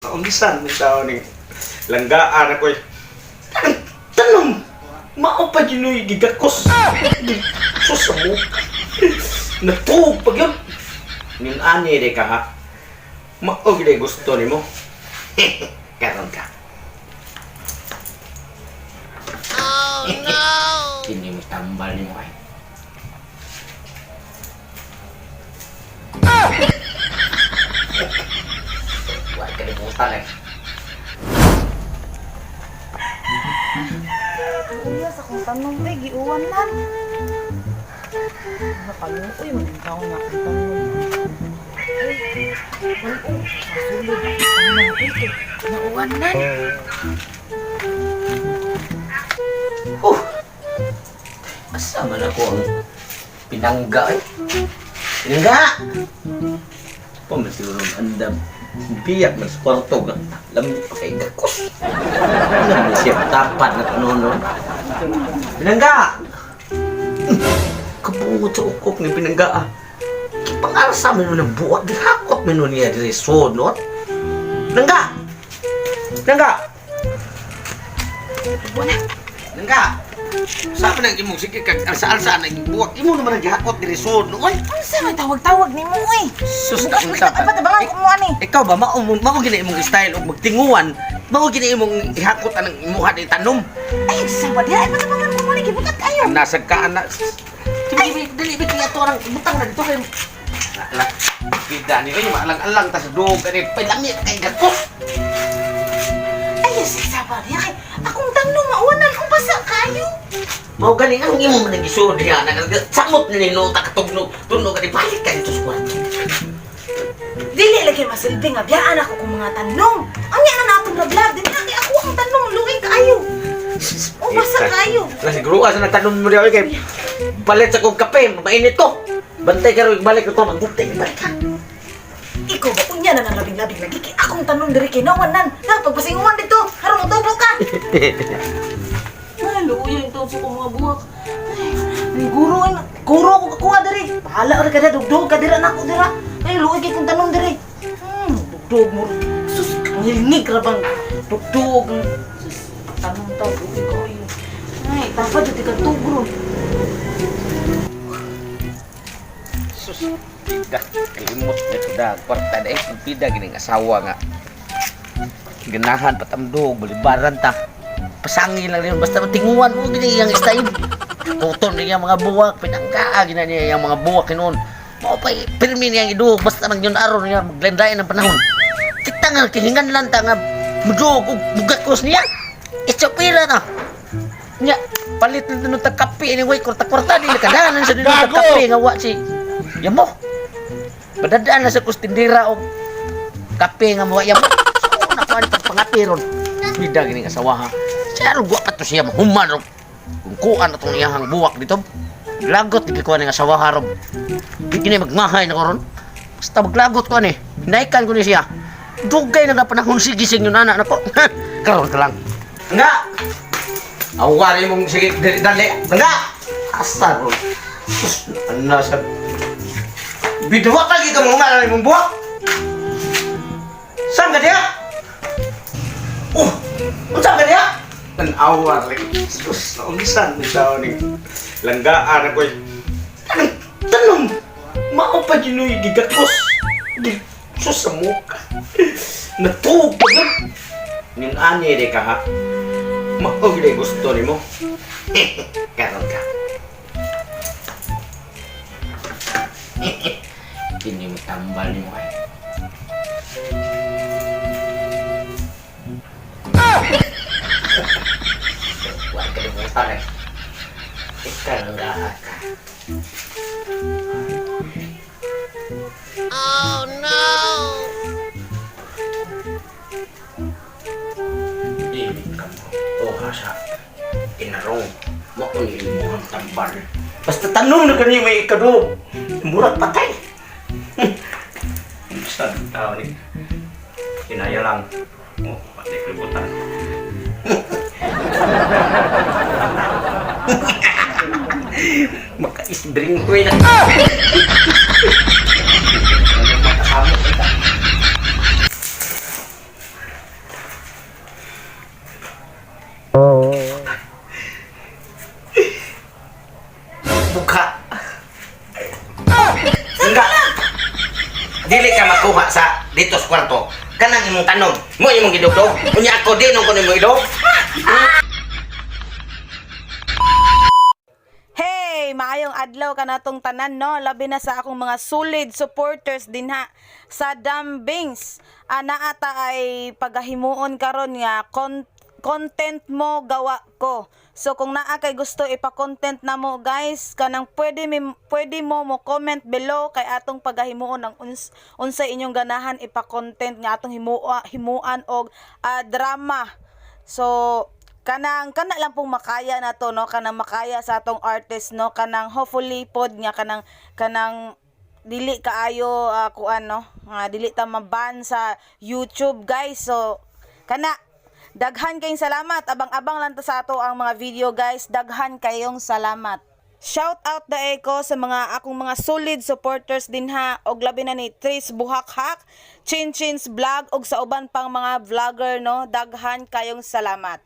Naunsan ni tao ni langgaan ako eh. Ang tanong, mao pa yun yung gigakos. Sus sa mo. Natuog pag yun. Yung ani di ka ha. Mao gid gusto nimo. Karon ka. Oh no! Kini mo tambal nimo ay. Wa kalibutan eh. Kuya, sa kong tanong ba, giuwan man. Nakaluoy, man ang tao nga akong tanong. Ay, wala, masulod. Ang mga ito, nauwan man. Oh! Asa man ako ang pinangga eh. Pinangga! Paman siguro ang andam. Biyak man sa kwarto nga. Lamig pa kay gakos. Alam mo siya tapat na kanonon. Pinangga! Kabungot sa ukok ni Pinangga ah. Kipangarsa man nun ang buwak. Gihakot man nun niya diri sunod. Pinangga! Pinangga! Wala. Pinangga! Sa man ang imong sige kag alsa-alsa na imong buwak. Imo naman ang gihakot diri sud noon. Unsa may tawag-tawag ni mo, uy? Sus Bukas na unsa kita pa, tabangan ko mo, ani. Ikaw ba mao mao gina imong style og magtinguan? Mao gina imong ihakot anang imuha ni tanom. Ay, sa ba diha? Ay, patabangan ko mo, ani, gibukat kayo. Nasag ka ana. Dili dili dili kaya to ang butang na dito kay Ala. Bida ni kay maalang-alang ta sa dog ani palami kay gakos. Ay, sa ba diha? Kay, akong tanong, mauwanan, kung basa kayo. Mao gani ang imo man ang gisuod diha na samot ni no ta katugnog tunog ani balik ka dito sa kwarto. Dili lagi masilbi nga biyaan ako kung mga tanong. Ang yan na natong laglag, dili na kay ako ang tanong, luoy kaayo. O basa kayo. Na siguro ka sa nagtanom mo diha kay palit sa kong kape, mainit ko. Bantay ka ro balik ko magbutay balik ka. Ikaw ba unya na nang labing-labing lagi kay akong tanong diri kay nawanan. Na pagpasinguan dito, harong motubo ka. Ay, luoy yung taon sa kong mga buhak. Ay, ay, guro ay guro ako kakuha diri. Bahala ra ka dugdog ka dira nako dira. Ay, luoy kay kong tanong diri. Dugdog mo. Sus, ang hilingig ra bang dugdog. Sus, tanong ta luoy ko ayo. Ay, dapat jud ka tugro. Sus, pida kalimot na ko da kwarta da eh, pida gining asawa nga. Ganahan patamdog balibaran ta. Pasangi lang yun basta tinguan mo gini iyang style. Tuton niya mga buwak pinangkaa gina niya iyang mga buwak hinuon. Mao pa pirmi niyang iduog basta man yun aron niya maglendain ang panahon. Kita nga kihingan lang ta nga muduog og bugakos niya. Itsopira na. Nya, palit na dunong tag kape anyway, kwarta-kwarta di kadanan sa dunong tag kape nga wa si Yamo. Padadaan na sa kustindira og kape nga mo yamo. So na pa pag pangape ron. Bida gini asawa ha. Siya ron wa pa to siya mahuman ron. Kung kuan atong iyahang buwak dito. Lagot di ko ning asawa ha ron. Di gini magmahay na ko ron. Basta maglagot ko ani. Naikan ko ni siya. Dugay na nga panahon sige sing yun anak nako. Karon ka lang. Nga. Awari mong sige dali dali. Nga. Asa ron. Sus, ana sa Bidwa pa lagi ka mo nga imong buwak. Saan ka diha? Oh, unsa ka diha? Tan-awa lagi. Sus, naunsan ni tao ni langgaan ako eh. Anong tanong? Mao pa yun yung gigakos. Sus sa mukha. Natuog pa yun. Yung ani di ka ha? Mao gid gusto nimo. Karon ka. Kini mo tambal nimo ay. Wa kalimutan eh. Ikaw ang lahat ka. Oh no! Dili ka mo. Oha sa inarong. Mao ni imo ang tambal. Basta tanong na kani may ikadog. Murag patay. Sa tao ni. Kinaya lang. Oh, patay kalibutan. Makaisbring ko na. Makasama kita. Dito sa kwarto, kanang imong tanom, mo imong gidugdog. Unya ako di nung kuno imong idog. Hey, maayong adlaw kanatong tanan, no. Labi na sa akong mga solid supporters dinha sa Dambings. Ana ata ay pagahimuon karon nga content mo gawa ko. So kung naa kay gusto ipa-content na mo, guys, kanang pwede mo mo comment below kay atong pagahimuon ang unsay inyong ganahan ipa-content nga atong himuan og drama. So kanang kana lang pong makaya na to, no, kanang makaya sa atong artist, no, kanang hopefully pod nga kanang kanang dili kaayo kuan, no, nga dili ta maban sa YouTube, guys. So kana, daghan kayong salamat. Abang-abang lang ta sa ato ang mga video, guys. Daghan kayong salamat. Shout out dae ko sa mga akong mga solid supporters dinha og labi na ni Tris Buhakhak, Chin Chin's Vlog ug sa uban pang mga vlogger, no. Daghan kayong salamat.